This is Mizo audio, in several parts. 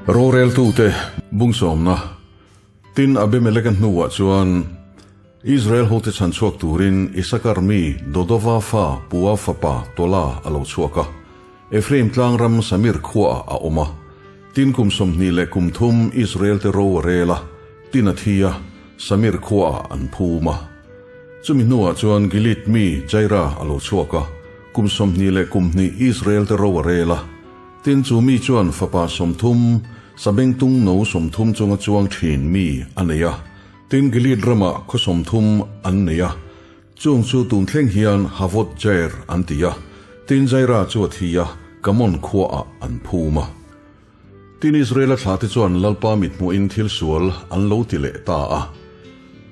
Roreltute bungsawmna Tin, Abimeleka hnuah chuan Israel hote chhan chhuak turin Isakar mi Dodova fa Pua fapa Tola a lo chhuak a. Ephraim tlangram Samir khuaah a awm a. Tin, kum 20 leh kum thum Israel-te ro a rel a, tin a thi a, Samir khuaah an phum a. Chumi hnuah chuan Gilead mi Jaira a lo chhuak a, kum 20 leh kum hnih Israel-te ro a rel a. Tin, chu mi chuan fapa 30, sabengtung no 30 chunga chuang thin mi a nei a. Tin, Gilead ramah khaw 30 an nei a, chung chu tun thleng hian Havot Jair an ti a. Tin, Jaira chu a thi a, Kamon khuaah an phum a. Tin, Israela thlate chuan Lalpa mithmuhin thil sual an lo ti leh ta a.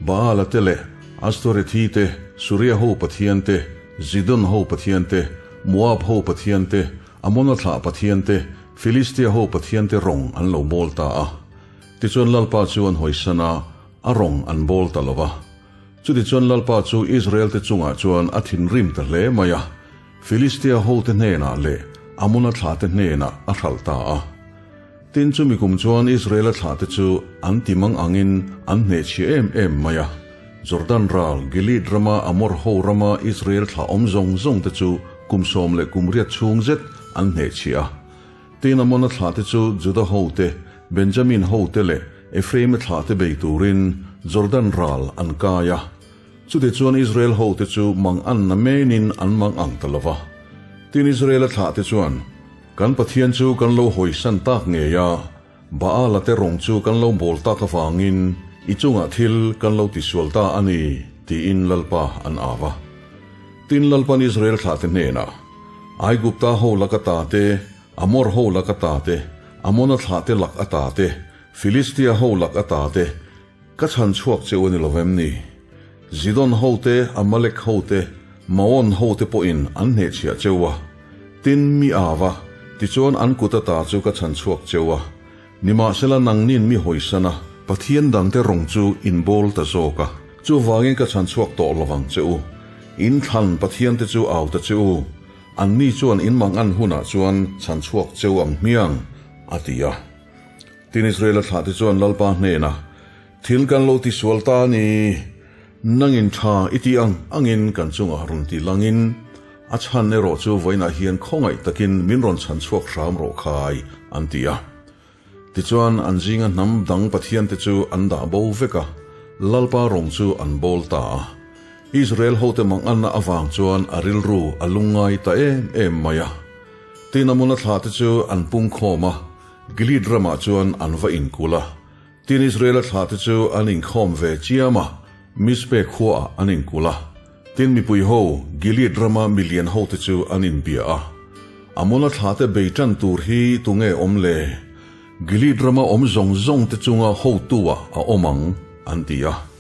Baala te leh Astorethi te, Suria ho pathian te, Zidon ho pathian te, Moab ho pathian te, Amona thlah pathian te, Filistia ho pathian te rawng an lo bawl ta a. Tichuan Lalpa chu an hawisan a, a rawng an bawl ta lo va. Chutichuan Lalpa chu Israel te chungah chuan a thinrim ta hle mai a, Filistia ho te hnenah leh Amona thlah te hnenah a hralh ta a. Tin, chumi kum chuan Israela thlah te chu an ti mang angin an hnehchhia em em mai a. Jordan ral, Gilead rama Amor ho rama Israel thlah awm zawng zawng te chu kum sawm leh kum riat chhung zet an hnehchhia a. Tin, Amona thlah te chu Juda ho te, Benjamin ho te leh Ephraim-a thlah te bei turin Jordan ral an kai a. Chutichuan Israel ho te chu mang an na menin an mang ang ta lo va. Tin, Israela thlah te chuan, Kan Pathian chu kan lo hawisan tak ngei a, Baala te rawng chu kan lo bawl tak avangin i chungah thil kan lo tisual ta a ni, tiin Lalpa an au a. Tin, Lalpan Israel thlahte hnenah, Aigupta ho lak ata te, Amor ho lak ata te, Amona thlahte lak ata te, Filistia ho lak ata te, Ka chhan chhuak cheu a ni lo vem ni? Zidon hote, Amalek hote, Maon hote pawhin an hnehchhiah cheu a. Tin, mi au a, tichuan an kut ata chu ka chhan chhuak cheu a. Nimahsela nangnin mi hawisan a, Pathian dangte rawng chu in bawl ta zawk a. Chuvangin ka chhan chhuak tawh lo vang che u. In thlan Pathiante chu au ta che u. Anni chuan in mangan hunah chuan chhan chhuak cheu ang hmiang, a ti a. Tin, Israela thlahte chuan Lalpa hnenah, Thil kan lo tisual ta a ni, nangin tha i tih ang angin kan chungah rawn ti langin, a chhan erawh chu vawiinah hian khawngaih takin min rawn chhan chhuak hram rawh khai, an ti a. Tichuan, an zinga hnam dang pathiante chu an dah bo vek a, Lalpa rawng chu an bawl ta a. Israel hote manganna avang chuan a rilru a lungngai ta em em mai a. Tin, Amona thlahte chu an pungkhawm a, Gilead ramah chuan an va inkulh a. Tin, Israela thlahte chu an inkhawm ve chiam a, Mizpeh khuaah an inkulh a. Tin, mipui ho, Gilead rama milian hote chu an inbia a. Amona thlahte bei tan tur hi tunge awm le? Gilead rama awm zawng zawngte chunga hotu-ah a awm ang, an ti a.